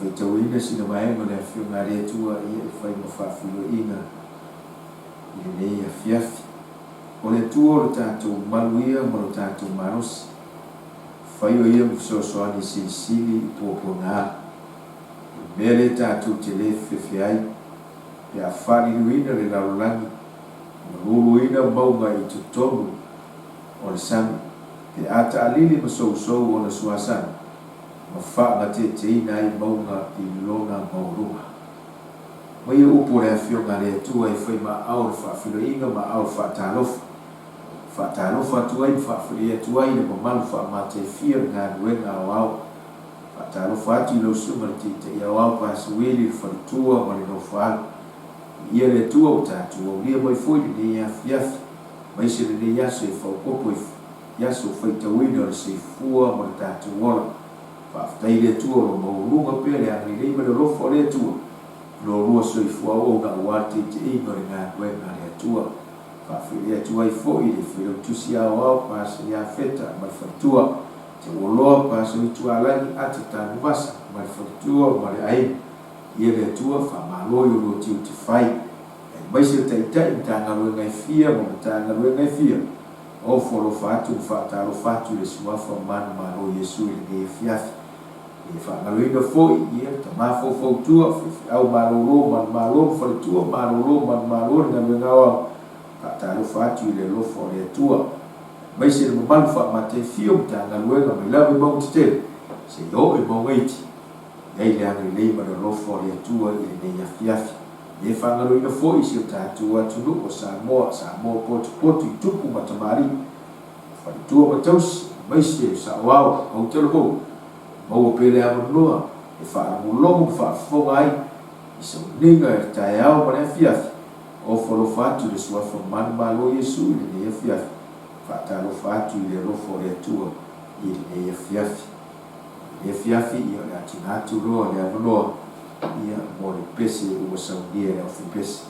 Faitauina sina vaega o le Afioga a le Atua ia e fai ma faafiloiga i lenei afiafi. O le Atua o lo tatou malu ia ma lo tatou malosi. Fai o Ia ma fesoasoani silisili i puapuaga. O le mea lea tatou te le fefefe ai, pe a faaliliuina le lalolagi ma luluina mauga i totonu o le sami, pe a taalili ma sousou ona suasami, ma faagateteina ai mauga i lona maualuga. Ma ia upu o le Afioga a le Atua e fai ma aao o le faafiloiga ma aao o le faatalofa, faatalofa atu ai ma faafiloi atu ai i le mamalu faamataifia o le galuega aoao. Faatalofa atu i lau Susuga le Taitai Aoao Pasiwili, le faletua ma le nofoalu. Viia le Atua ua tatou aulia mai foi lenei afiafi, aemaise lenei aso e faaopoopo i aso faitauina o le soifua ma le tatou ola. Faafetai i le Atua o lo o maualuga pea le agalelei ma le alofa o le Atua i lo oulua soifua auauna aua le taitaiga o le galuega a le Atua. Faafetai atu ai foi i le Failautusi Aoao Pastor Iafeta ma le faletua, Teuoloa Pastor Itualagi Ata Tanuvasa ma le faletua ma le aiga. Ia le Atua faamalo i oulua tiute fai, aemaise o Taitai Matagaluega e fia ma Matagaluega e fia. Ofo alofa atu ma faatalofa atu i le Suafa manumalo o Iesu i lenei afiafi. E faagaloina foi ia le tama faufautua, faifeau malolo, manumalo ma faletua, malolo, manumalo le galuega aoao. Faatalofa atu i le alofa o le Atua, aemaise le mamalu faamataifia o Matagaluega mai lava i mauga tetele seia oo i mauga iti. I ai le agalelei ma le alofa o le Atua i lenei afiafi. E faagaloina foi si o tatou atunuu o Samoa, Samoa potopoto i tupu ma tamalii, faletua ma tausi, aemaise o saoao, autalavou, maua pea le avanoa e faalogologo ma faafofoga ai i sauniga i le taeao ma le afiafi. Ofo alofa atu i le Suafa manumalo o Iesu i lenei afiafi. Faatalofa atu i le alofa o le Atua i lenei afiafi. I lenei afiafi, ia o le a tuuina atu loa le avanoa ia mo le pese ua saunia e le aufaipese.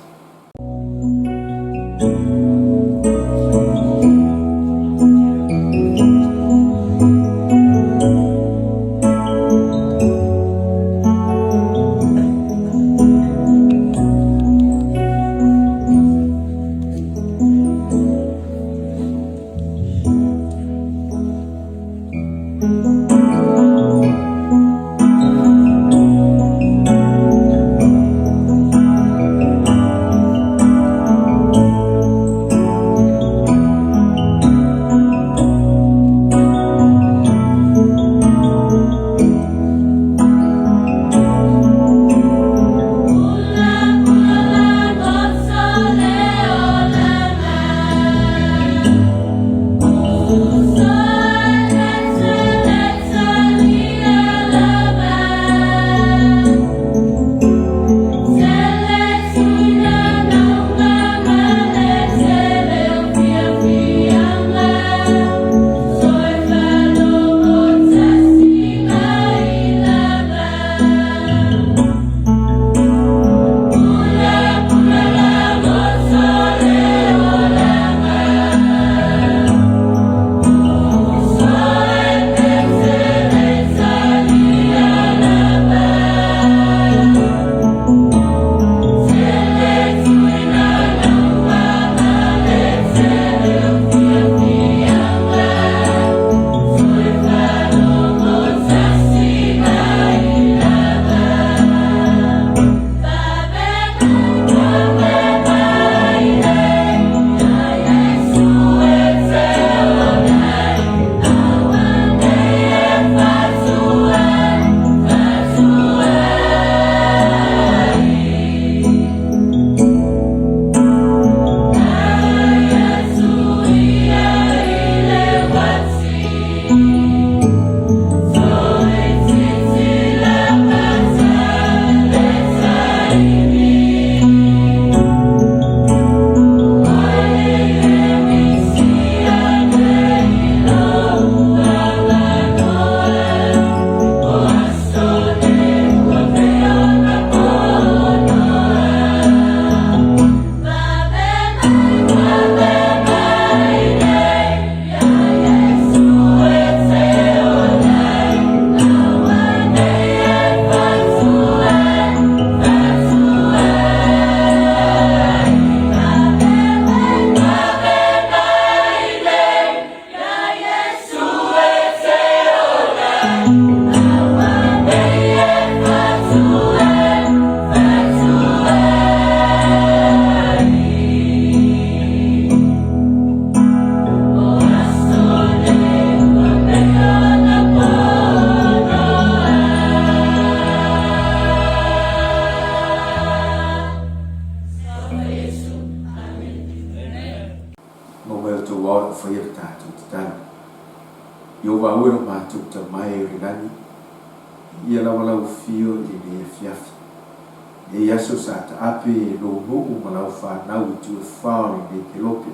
tauao le au faia le tatou tatalo. Ieova aue lo matou Tama e o le lagi, Viia lava lau afio i lenei afiafi. Lenei aso sa taape e lou nuu ma lau fanau i itu e fa o lenei kelope.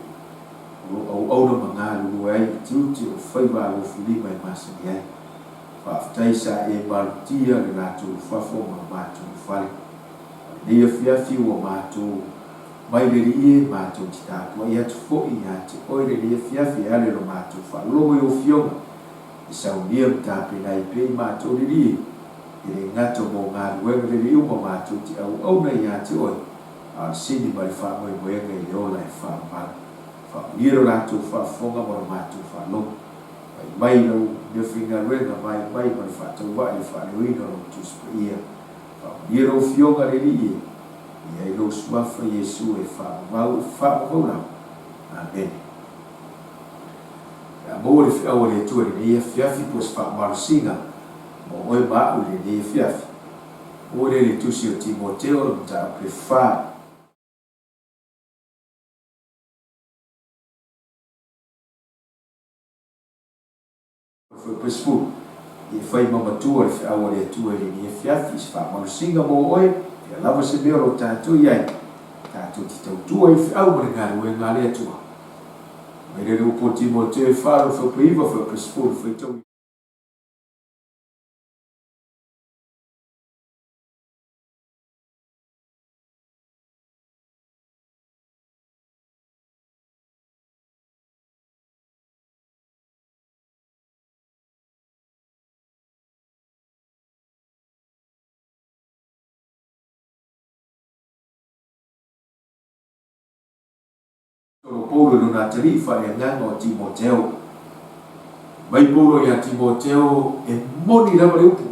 O lou auauna ma galulue ai i tiute o faiva alofilima e masani ai. Faafetai sa e malutia le latou lufafo ma lo matou lufale. Ma lenei afiafi ua matou mai le Alii e, matou te tapuai atu foi ia te oe lenei afiafi e ala i lo matou faalogo i ou afioga. E saunia ma tapena ai pea i matou le Alii, e le gata mo galuega lelei uma matou te auauna ia te oe, a o le sini ma le faamoemoega i le ola e faamamalu. Faamanuia lo latou faafofoga ma lo matou faalogo. Vaai mai lau meafaigaluega, vaai mai ma le faatauvaa i le faaleoina o lou Tusi Paia. Faamanuia lau Afioga le Alii e, i ai lou Suafa Iesu e faavavau e faavavau lava. Amene. Pe a maua le feau a le Atua i lenei afiafi po o se faamalosiga mo oe ma a'u i lenei afiafi, maua lea i le Tusi o Timoteo le mataupu e fa. Fuaipesefulu, Ia fai ma matua le feau a le Atua i lenei afiafi i se faamalosiga mo oe, pea lava se mea o lo o tatou i ai, tatou te tautua i le feau ma le galuega a le Atua. Mai lea le upu o Timoteo e fa lo fuaipeiva fuaipesefulu faitau i. Tolo Paulo i lona atalii faaleagaga o Timoteo. Mai Paulo iā Timoteo, e moni lava le upu,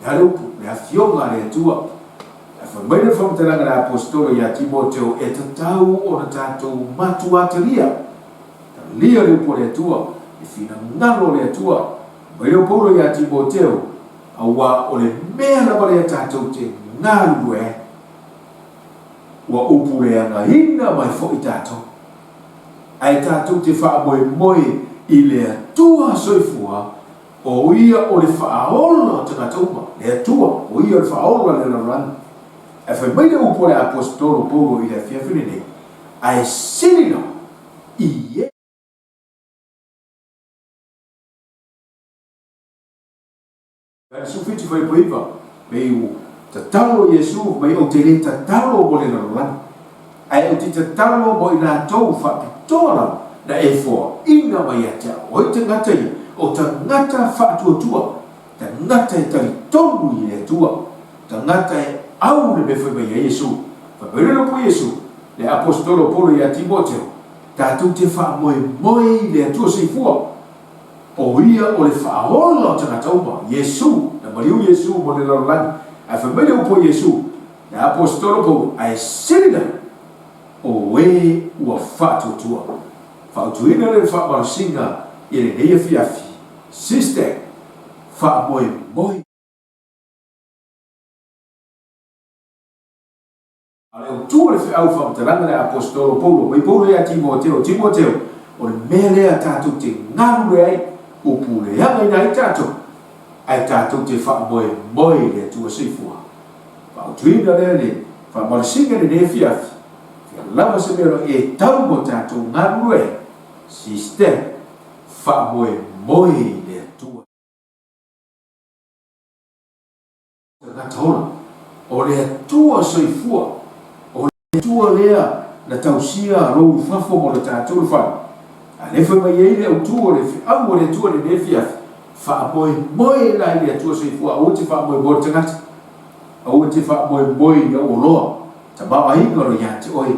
le a le upu? Le afioga a le Atua. Ae fai mai le faamatalaga a le Aposetolo iā Timoteo, e tatau ona tatou matuā talia. Talia le upu a le Atua, le finagalo o le Atua. Mai lea o Paulo iā Timoteo, auā o le mea lava lea tatou te galulue ai, ua upu leagaina mai foi tatou, ae tatou te faamoemoe i le Atua soifua, o Ia o le faaola o tagata uma, le Atua, o Ia o le faaola o le lalolagi. Ae fai mai le upu a le Aposetolo Paulo i le afiafi lenei, Ae sili lava i e. 17 fuaiupu 9, Mei u tatalo Iesu mai ou te le tatalo mo le lalolagi, ae ou te tatalo mo i latou faapitoa lava na e foaina mai ia te au. O ai tagata ia? O tagata faatuatua, tagata e talitonu i le Atua, tagata e au le mea fai mai ai Iesu. Fai mai le upu Iesu, le Aposetolo Paulo ia Timoteo, tatou te faamoemoe i le Atua soifua, o Ia o le faaola o tagata uma, Iesu, na maliu Iesu mo le lalolagi. Ae fai mai le upu a Iesu, le Aposetolo Paulo, ae sili lava, o e ua faatuatua. Fautuaina lea le faamalosiga i lenei afiafi, sister, faamoemoe. A o le autu o le feau faamatalaga le Aposetolo Paulo mai Paulo ia Timoteo, Timoteo, o le mea lea tatou te galulue ai, upu leagaina ai tatou, ae tatou te faamoemoe i le Atua soifua. Fautuaina lea le faamalosiga i lenei afiafi, fia lava se mea o lo o e tau mo tatou galulue ai, sister, faamoemoe i le Atua. Tagata ola, o le Atua soifua, o le Atua lea na tausia lou fafo mo le tatou le fale. A lea fai mai ai le autu o le feau o le Atua lenei afiafi, faamoemoe la i le Atua soifua, aua te faamoemoe i le tagata, aua te faamoemoe i au oloa, tamaoaiga o lo ia te oe.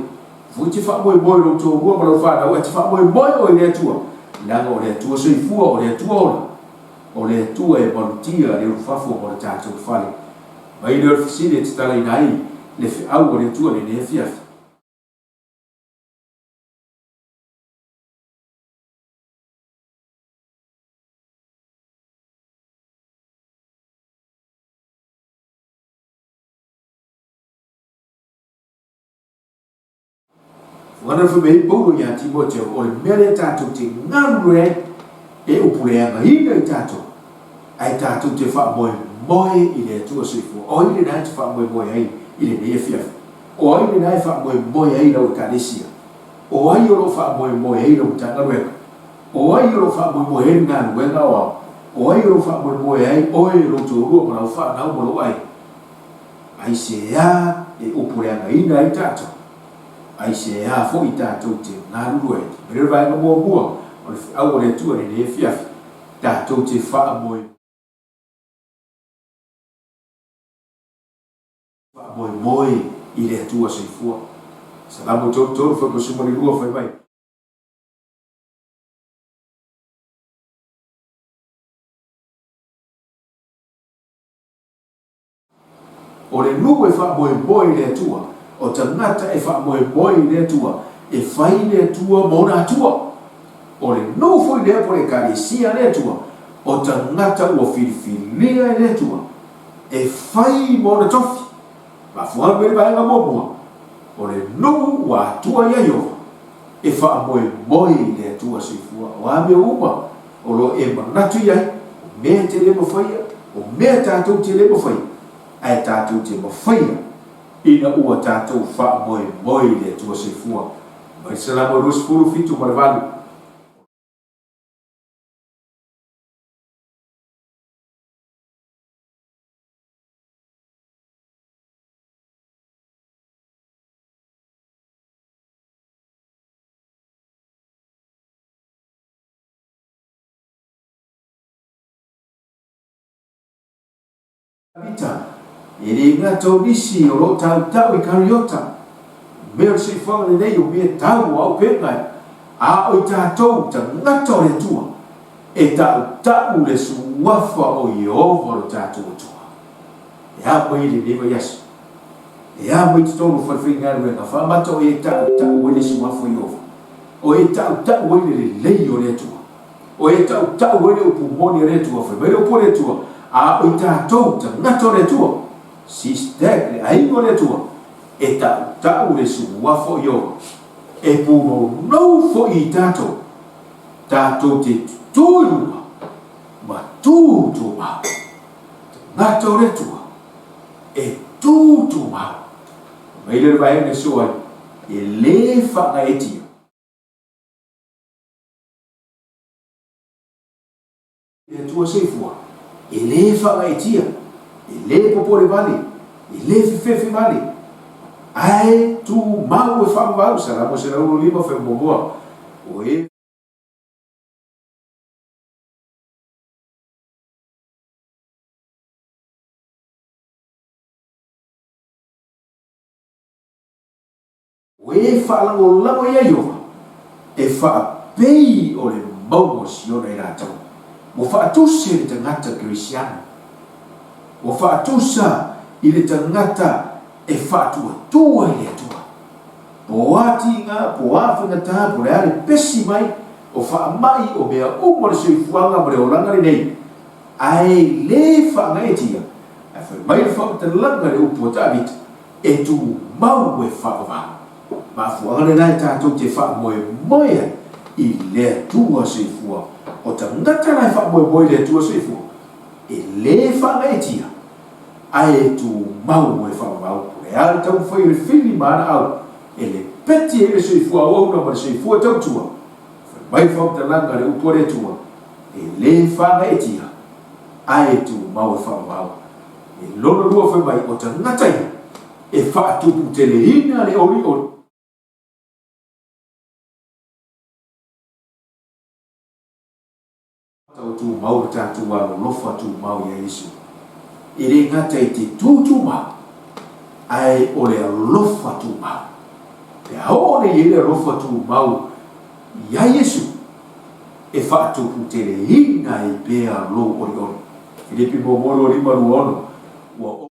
Aua te faamoemoe i lou toalua ma lau fanau, ae te faamoemoe oe i le Atua, leaga o le Atua soifua, o le Atua ola. O le Atua e malutia le ulufafo mo le tatou fale. Mai lea o le fesili e tatalaina ai le feau a le Atua i lenei afiafi. Ona fai mai ai Paulo ia Timoteo, o le mea lea tatou te galulue ai, e upuleagaina i tatou, ae tatou te faamoemoe i le Atua soifua. O ai lena e te faamoemoe ai i lenei afiafi? O ai lena e faamoemoe ai lau Ekalesia? O ai o lo o faamoemoe ai lau Matagaluega? O ai o lo o faamoemoe ai le galuega aoao? O ai o lo o faamoemoe ai oe, lou toalua ma lau fanau ma lou aiga? Aisea e upuleagaina ai tatou? Aisea foi tatou te galulue ai? Mai le vaega muamua o le feau a le Atua i lenei afiafi, tatou te faamoemoe i le Atua soifua. Salamo 33 fuaiupu 12 fai mai. O le nuu e faamoemoe i le Atua, o tagata e faamoemoe i le Atua, e fai le Atua ma ona Atua. O le nuu foi lea po o le Ekalesia a le Atua, o tagata ua filifilia e le Atua, e fai ma ona tofi. Mafua mai le vaega muamua, o le nuu ua atua ia Ieova, e faamoemoe i le Atua soifua. O a mea uma o lo o e manatu i ai, o mea e te le mafaia, o mea tatou te le mafaia, ae tatou te mafaia ina ua tatou faamoemoe i le Atua soifua. Mai le Salamo 27 ma le 8. Tavita, e le gata o nisi o lo o tautau i Kariota, o mea o le soifuaga lenei, o mea tau o auupega, a o i tatou tagata o le Atua, e tautau le suafa o Ieova lo tatou Atua. E a mai i lenei vaiaso? E a mai totonu o falefaigaluega faamata o e tautau ai le suafa o Ieova, o e tautau ai le lelei o le Atua, o e tautau ai le upu moni a le Atua, fai mai le upu a le Atua, a o i tatou tagata o le Atua, sister, le aiga o le Atua, e tautau le suafa o Ieova, e punonou foi i tatou, tatou te tutū i luga ma tū tumau. Tagata o le Atua, e tū tumau. Mai le vaega e soa ai, e lē faagaeetia. Le Atua soifua, e lē faagaeetia, e lē popole vale, e lē fefefe vale, ae tumau e faavavau. Salamo 125 fai muamua, o e. O e faalagolago ia Ieova, e faapei o le mauga o Siona i latou. Ua faatusa i le tagata Kerisiano. Ua faatusa i le tagata e faatuatua i le Atua. Po o a tiga, po o a faigata, po o le a le pesi mai, o faamai, o mea uma o le soifuaga ma le olaga lenei, ae le faagaeetia, ae fai mai le faamatalaga i le upu a Tavita, E tumau e faavavau. Mafuaaga lena e tatou te faamoemoe ai i le Atua soifua. O tagata la e faamoemoe i le Atua soifua, e le faagaeetia, ae e tumau e faavavau. Po o le a le taumafai o le fili ma ana au e lepeti ai le soifua auauna ma le soifua tautua, fai mai le faamatalaga a le upu a le Atua, e le faagaeetia, ae e tumau e faavavau. E lona lua fai mai, o tagata ia e faatuputeleina le olioli. O tumau le tatou alolofa tumau ia Iesu. E le gata i te tū tumau, ae o le alofa tumau. Pe a oo nei i ai le alofa tumau ia Iesu, e faatuputeleina ai pea lou olioli. Filipi muamua 2 5 2 6, ua.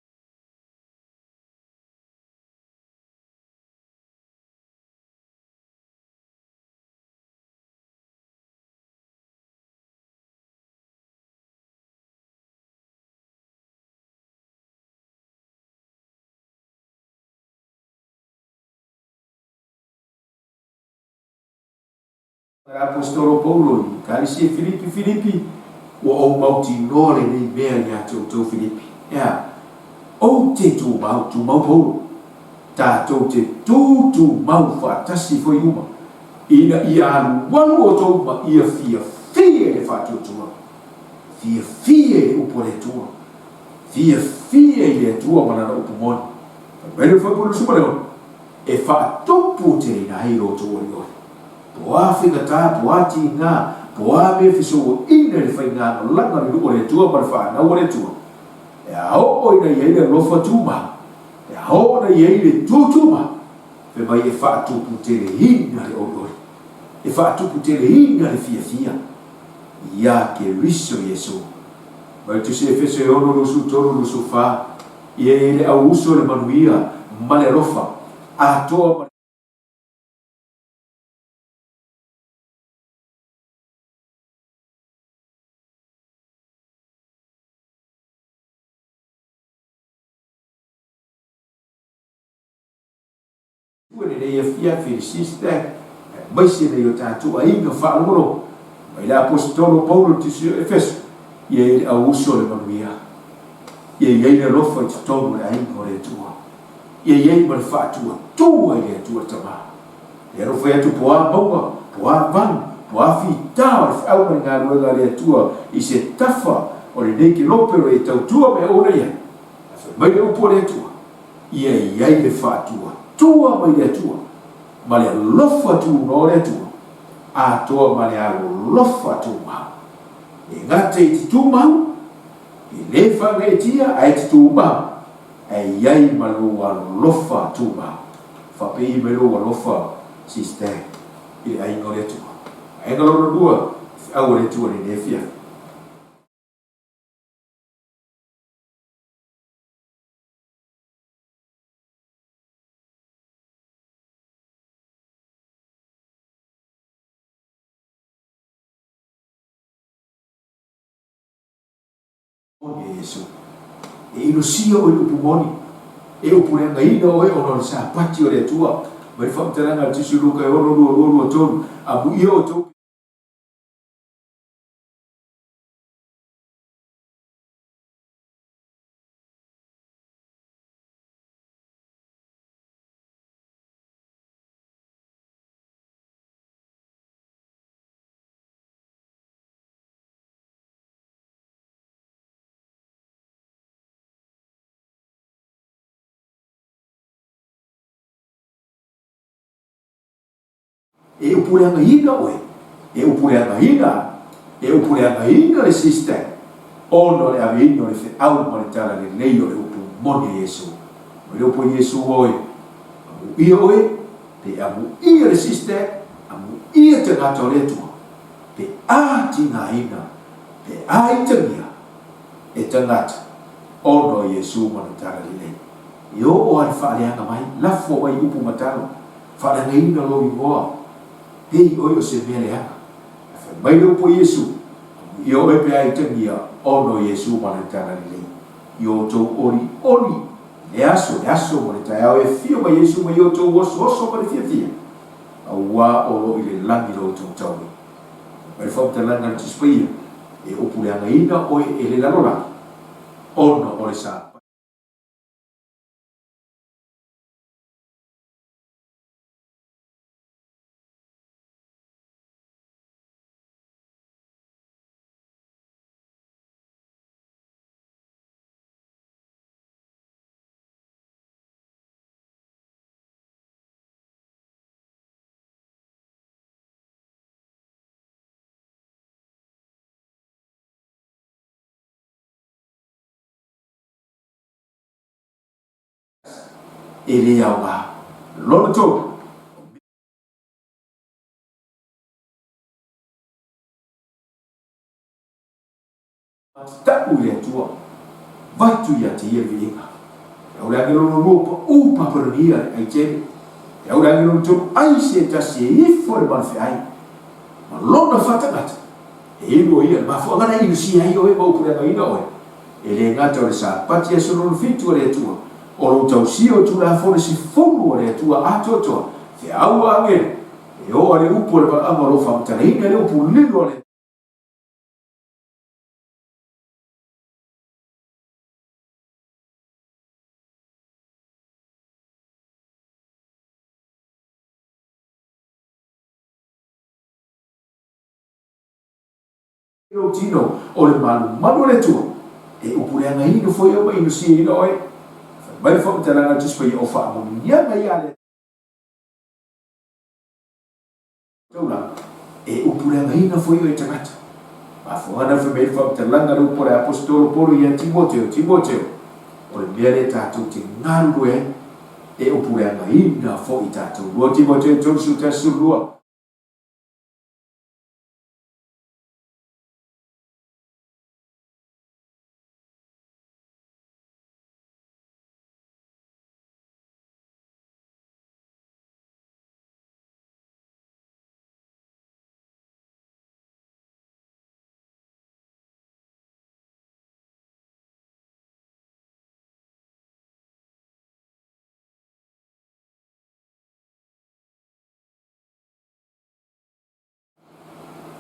Le Aposetolo Paulo i Ekalesia i Filipi, Filipi, ua ou mautinoa lenei mea ia te outou Filipi, e a? Ou te tumau, tumau Paulo, tatou te tutumau faatasi foi uma, ina ia alualu outou ma ia fiafia i le faatuatua, fiafia i le upu a le Atua, fiafia i le Atua ma Lana upu moni. Fai mai le Fuaiupu 26, E faatupu teleina ai lo outou olioli. Po a faigata, po a tiga, po a mea fesouaina i le faigamalaga o le nuu a le Atua ma le fanau a le Atua, e aoo ina i ai le alofa tumau, e aoo ina i ai le tu tumau, fai mai e faatuputeleina le olioli, e faatuputeleina le fiafia ia Keriso Iesu. Mai le Tusi Efeso e 6, 23, 24, Ia i ai le auuso i le manuia ma le alofa atoa ma. Ua lenei afiafi i le Sister, aemaise nai o tatou aiga faalogologo mai le Aposetolo Paulo i le Tusi o Efeso, ia i ai le auuso o le manuia, ia i ai le alofa i totonu o le aiga o le Atua, ia i ai ma le faatuatua i le Atua le Tama. E alofa atu po a mauga, po a valu, po a fita o le feau ma le galuega a le Atua i se tafa o lenei kelope o lo e tautua ma e ola i ai. Ae fai mai le upu a le Atua, Ia i ai le faatuatua mai le Atua ma le alofa tunoa o le Atua, atoa ma le alolofa tumau. E gata i te tumau, e le faagaeetia ae te tumau, ae i ai ma lou alofa tumau. Faapei mai lou alofa, sister, i le aiga o le Atua. Vaega lona lua, feau a le Atua i lenei afiafi. Moni e Iesu. E ilosia oe i le upu moni, e upuleagaina oe ona o le Sapati o le Atua. Mai le faamatalaga a le Tusi o Luka e 6, 2, 2, 3, Amuia outou. E upuleagaina oe, e upuleagaina au, e upuleagaina le sister, ona o le aveina o le feau ma le talalelei o le upu moni a Iesu. Mai le upu a Iesu oe, amuia oe, pe amuia le sister, amuia tagata o le Atua, pe a tigaina, pe a itagia e tagata, ona o Iesu ma le talalelei. E oo lava i le faaleaga mai, lafo mai upu ma tala, Faaleagaina lou igoa, pei oe o se mea leaga. Ae fai mai le upu a Iesu, Amuia oe pe a itagia ona o Iesu ma lana talalelei. I outou olioli i le aso, le aso ma le taeao e afio mai Iesu ma i outou osooso ma le fiafia, auā o lo i le lagi lo outou taui. Fai mai le faamatalaga a le Tusi Paia, E upu leagaina oe e le lalolagi, ona o le sa. E le aoga. Lona tolu. Ta'u i le Atua, vatu ia te ia le viiga. E au le agelo lona lua pa'u Papalonia le ai tele. E au le agelo lona tolu ai se tasi e ifo le malofeai ma lona fatagata. E ilu o ia le mafuaaga na ilusia ai oe ma upuleagaina oe. E le gata o le Sapati aso lona fitu a le Atua, o lou tausia o Tulafono sefulu a le Atua atoatoa, feau a agelo. E oo a le upu o le valaauga o lo o faamatalaina i le upu lilo a le. Lou tino o le malumalu o le Atua, e upuleagaina foi au ma inusiaina oe. Fai mai le faamatalaga a le Tusi Paia, O faamuniaga ia a le. Taulaga, e upuleagaina foi oe e tagata. Mafuaaga na fai mai ai le faamatalaga a le upu a le Aposetolo Paulo ia Timoteo, Timoteo, o le mea lea tatou te galulue ai, e upuleagaina foi tatou. 2 Timoteo 3, 11, 12.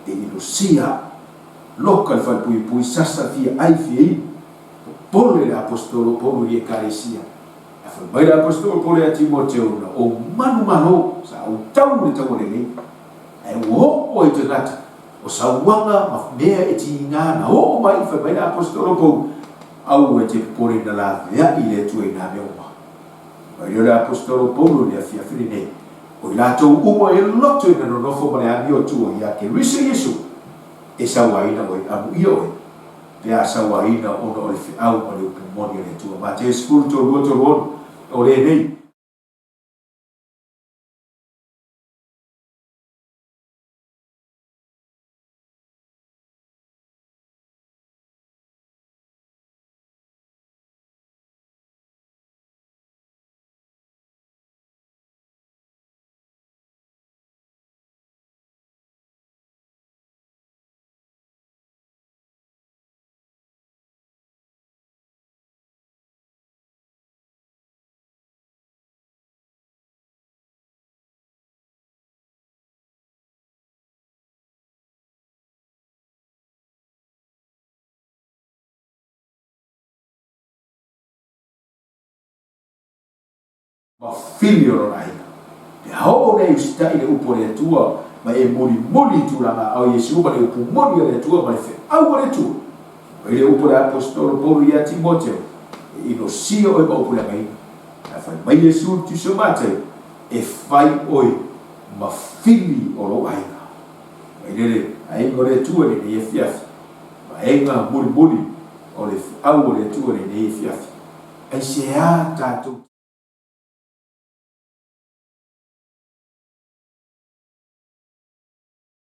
E inosia loka le falepuipui sasa fia ai fia inu. Popole le Aposetolo Paulo i Ekalesia. Ae fai mai le Aposetolo Paulo ia Timoteo, Na ou manumalo, sa ou tau i le taua lelei, ae ua oo ai tagata o sauaga ma mea e tiga na oo mai, fai mai le Aposetolo Paulo, Aua e te popole na laveai le Atua i nā mea uma. Fai mai lea o le Aposetolo Paulo i le afiafi lenei, O i latou uma e loto ina nonofo ma le amio tua iā Keriso Iesu, e sauaina oe, amuia oe, pe a sauaina ona o le feau ma le upu moni a le Atua. Mateo 10, 32, 36, O lenei. Ma fili o lona aiga. Pe a oo nei usitai le upu a le Atua ma e mulimuli i tulaga aao Iesu ma le upu moni a le Atua ma le feau a le Atua. Fai mai le upu a le Aposetolo Paulo ia Timoteo, E inosia oe ma upu leagaina. Ae fai mai Iesu i le Tusi o Mataio, E fai oe ma fili o lou aiga. Fai mai le aiga o le Atua i lenei afiafi, vaega mulimuli o le feau a le Atua i lenei afiafi. Aisea tatou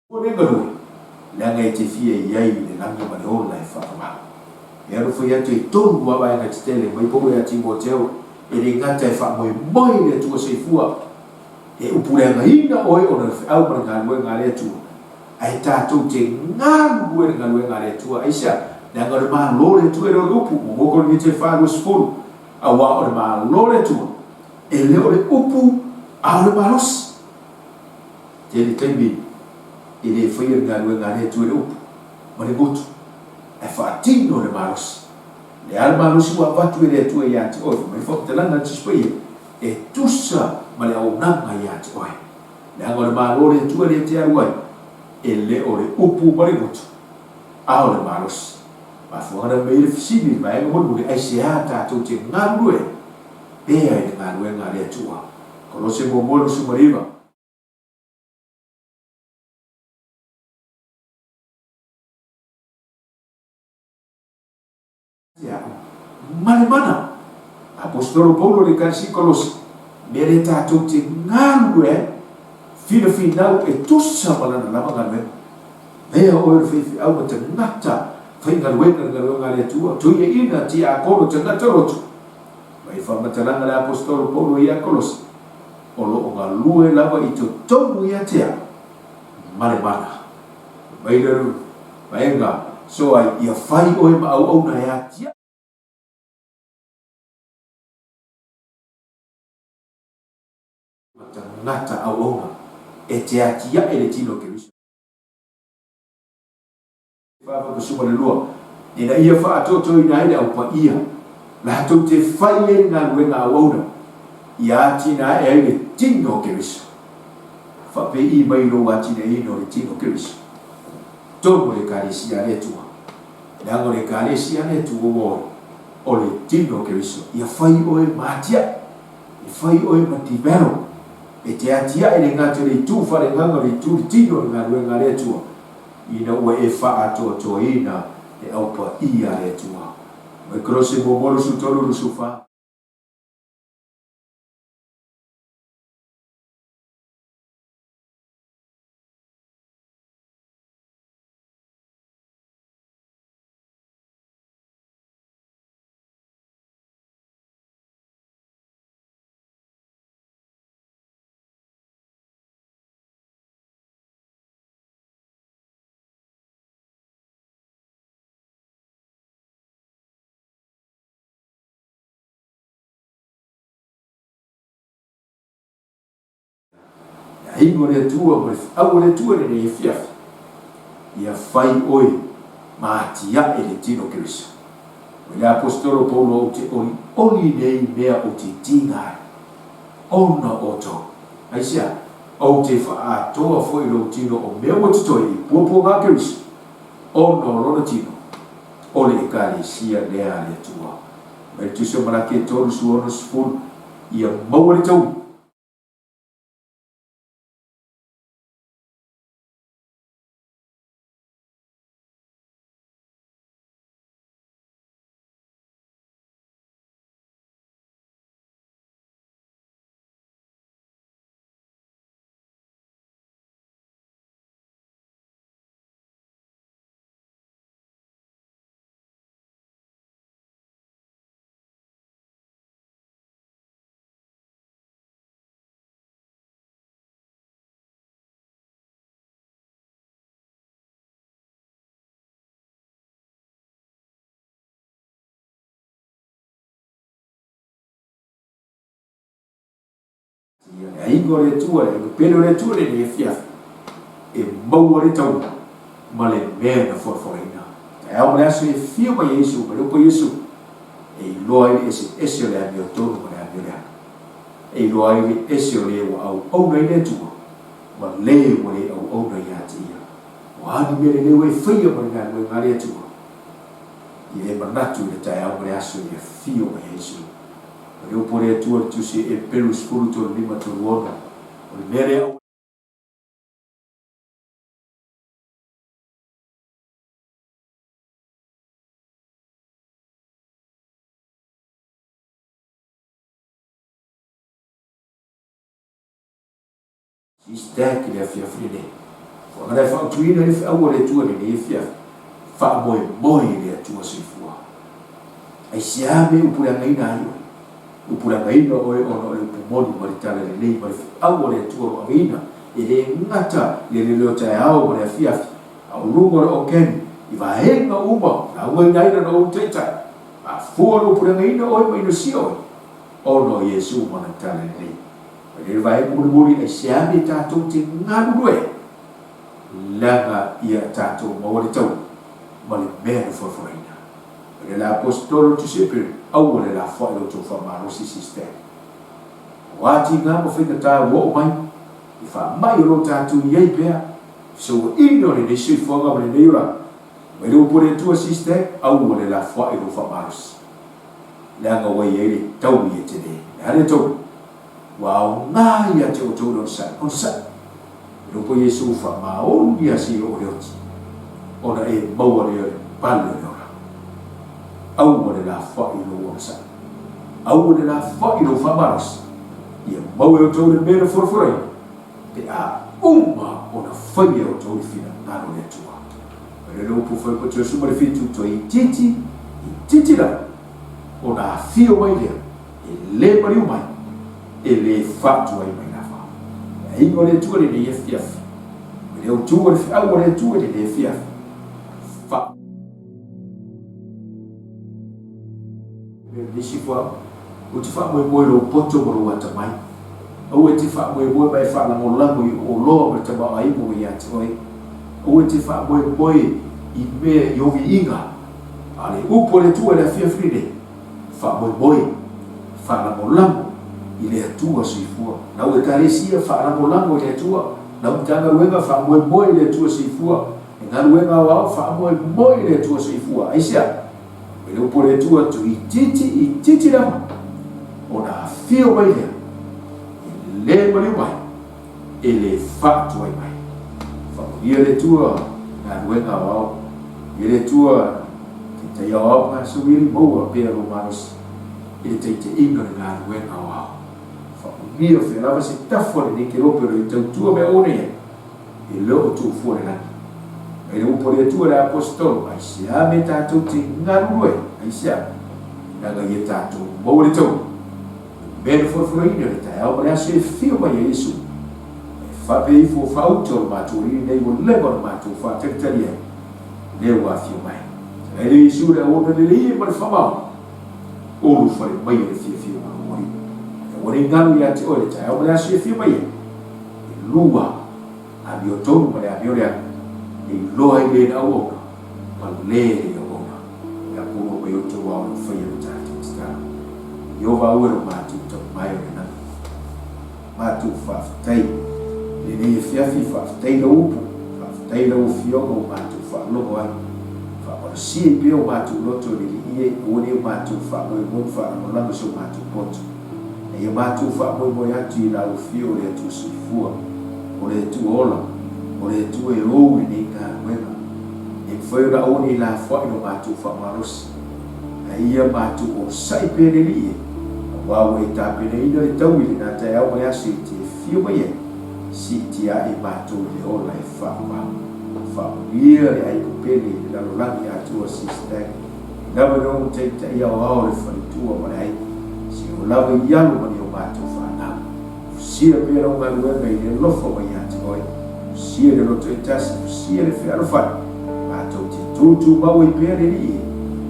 te le galue, leaga e te fia i ai i le lagi ma le ola e faavavau. E alofai atu e tolu lava vaega tetele mai Paulo ia Timoteo, e le gata e faamoemoe i le Atua soifua, e upuleagaina oe ona o le feau ma le galuega a le Atua, ae tatou te galulue i le galuega a le Atua. Aisea? Leaga o le Malo o le Atua e le o le upu. Muamua Korinite 4:20, Auā o le Malo o le Atua, e le o le upu, a o le malosi. Tele taimi e le faia le galuega a le Atua i le upu ma le gutu, ae faatino le malosi. O le a le malosi ua avatu e le Atua ia te oe? Fai mai le faamatalaga a le Tusi Paia, E tusa ma le auaunaga ia te oe. Leaga o le Malo o le Atua lea e te alu ai, e le o le upu ma le gutu, a o le malosi. Mafuaaga na mei le fesili i le vaega mulimuli, aisea tatou te galulue ai pea i le galuega a le Atua? Kolose muamua 29. Te au ma le mana. Aposetolo Paulo i le Ekalesia Kolosi, mea lea tatou te galulue ai, finafinau e tusa ma lana lava galuega. Mea oe o le faifeau ma tagata faigaluega i le galuega a le Atua, toiaina tiakono tagata lotu. Mai faamatalaga le Aposetolo Paulo ia Kolosi, o lo o galue lava i totonu ia te au ma le mana. Mai le vaega so ai ia fai oe ma auauna e atiae. Ma tagata auauna. E te atiae le tino o Keriso. 42, ina ia faatoatoina ai le Au Paia, latou te fai ai le galuega auauna, ia atinae ai le tino o Keriso. Faapei mai lou atinaeina o le tino o Keriso, tonu o le Ekalesia a le Atua, leaga o le Ekalesia a le Atua ua oe, o le tino o Keriso. Ia fai oe ma atiae, ia fai oe ma develop, e te atiae le gata i le itu faaleagaga o le itu le tino o le galuega a le Atua, Ina ua e faaatoatoaina le Au Paia a le Atua. Mai Kolose muamua 23, 24. Le aiga o le Atua ma le feau o le Atua lenei afiafi, ia fai oe ma atiae le tino Keriso. O le Aposetolo Paulo ou te olioli nei mea ou te tiga ai, ona o outou. Aisea? Ou te faaatoa foi lou tino o mea ua totoe i puapuaga a Keriso, ona o lona tino, o le Ekalesia lea a le Atua. Mai le Tusi o Malaki e 3, 60, ia maua le taui. Ia le aiga o le Atua, le aiga pele o le Atua lenei afiafi, e maua le taua ma le mea na folafolaina. Taeao ma le aso e afio mai ai Iesu, ma le upu a Iesu, e iloa ai le eseese o le amiotonu ma le amioleaga. E iloa ai le ese o le ua auauna i le Atua ma le ua le auauna ia te Ia. O a ni mea lelei ua e faia ma le galuega a le Atua, ia e manatu i le taeao ma le aso e afio mai ai Iesu. O le upu a le Atua i le Tusi Eperu 10, 35, 36, o le mea lea aua. Sister ki le afiafi lenei. Ua ngana e faaotuina le feau a le Atua i lenei afiafi. Faamoemoe i le Atua soifua. Aisea mea e upuleagaina ai oe? Upuleagaina oe ona o le upu moni ma le tala lelei ma le feau a le Atua o lo o aveina, e le gata i le leleo taeao ma le afiafi, a o luga o le okeni, i vaega uma laugaina ai lana ou taitai. Mafua le upuleagaina oe ma inosia oe ona o Iesu ma lana tala lelei. Mai le vaega mulimuli, aisea mea tatou te galulue ai? Leaga ia tatou maua le taua ma le mea na folafolaina. Mai le Aposetolo Tusepe, aua le lafoai lo outou faamalosi sister. O a tiga ma faigata ua oo mai, i faamai o lo tatou i ai pea, fesouaina o lenei soifuaga ma lenei olaga, mai le upu a le Atua sister, aua le lafoai lou faamalosi. Leaga ua i ai le taui e tele. Le a le taui? Ua aoga ia te outou le onosai, onosai. E loko Iesu faamaoni ia si o le oti, ona e maua lea o le pale o le ola. Aua le lafoai lou onosai. Aua le lafoai lou faamalosi. Ia maua e outou le mea na folafolaina, pe a uma ona faia e outou le finagalo o le Atua. O le upu fai po Josu ma le fitu toeitiiti, itiiti lava, ona afio mai lea, e le maliu mai, e le faatuai mai lava. Le aiga o le Atua lenei afiafi, ma le autu o le feau a le Atua lenei afiafi, fa. Nisi fua, ou te faamoemoe i lou poto ma lou atamai. Aua e te faamoemoe ma e faalagolago i oloa ma le tamaoaiga ua ia te oe. Aua e te faamoemoe i mea i ou viiga, a o le upu a le Atua i le afiafi lenei, Faamoemoe, faalagolago i le Atua soifua. Lau Ekalesia, faalagolago i le Atua. Lau Matagaluega, faamoemoe i le Atua soifua. Le galuega aoao, faamoemoe i le Atua soifua. Aisea? I le upu a le Atua, tuitiiti itiiti lava ona afio mai lea, e le maliu mai, e le faatuai mai. Faamanuia le Atua i galuega aoao. Ia le Atua taitai aoao ma Sawiri maua pea lou malosi i le taitaiga o le galuega aoao. Faamanuia fea lava se tafa o lenei kelope o lo o tautua mea ona i ai, e le o tuufua le lagi. Mai le upu a le Atua i le Aposetolo, Aisea mea tatou te galulue ai? Aisea? Leaga ia tatou maua le taua. O le mea na folafolaina i le taeao ma le aso e afio mai ai Iesu, e faapea ifo o faauta o le matou Alii lenei ua leva ona matou faatalitali ai, lea ua afio mai. Tagai lea Iesu le auauna lelei ma le faamaoni, ulufale mai e le fiafia o lou Alii. E aua ne i galu ia te oe le taeao ma le aso e afio mai ai, e lua amiotonu ma le amioleaga, e iloa ai le na auauna ma le le auauna. Ia pulua mai outou ao lau faia le tatou tatalo. Ieova aua lo matou taumae o le lagi. Matou faafetai i lenei afiafi, faafetai i lau upu, faafetai i lau afioga ua matou faalogo ai. Faamalosia ai pea o matou loto i le Alii e, aua nei o matou faamoemoe ma faalagolago i so matou poto. A ia matou faamoemoe atu i lau afio o le Atua Soifua, o le Atua ola, o le Atua e ou lenei galuega. E mafai ona aua nei lafoai lo matou faamalosi, a ia matou onosai pea le Alii e, aua ua e tapenaina le taui i lena taeao ma le aso e te afio mai ai, siitia ae matou i le ola e faavavau. Faamanuia le aiga pele i le lalolagi atoa Sistag, i lava i lou taitai aoao le faletua ma le aiga, se o lava i alo ma ni o matou fanau. Fusia pea lau galuega i le alofa mai ia te oe. Fusia le loto e tasi, fusia le fealofani, matou te tutumau ai pea le Alii e,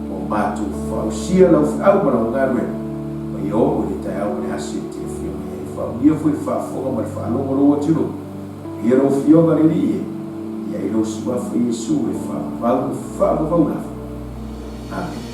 ua matou fausia lau feau ma lau galuega, ma ia oo i le taeao ma le aso e te afio mai ai. Faaulia foi le faafofoga ma le faalogo o lou atunuu, ia lau Afioga le Alii e, ia i lou Suafa Iesu e faavavau ma faavavau lava. Amene.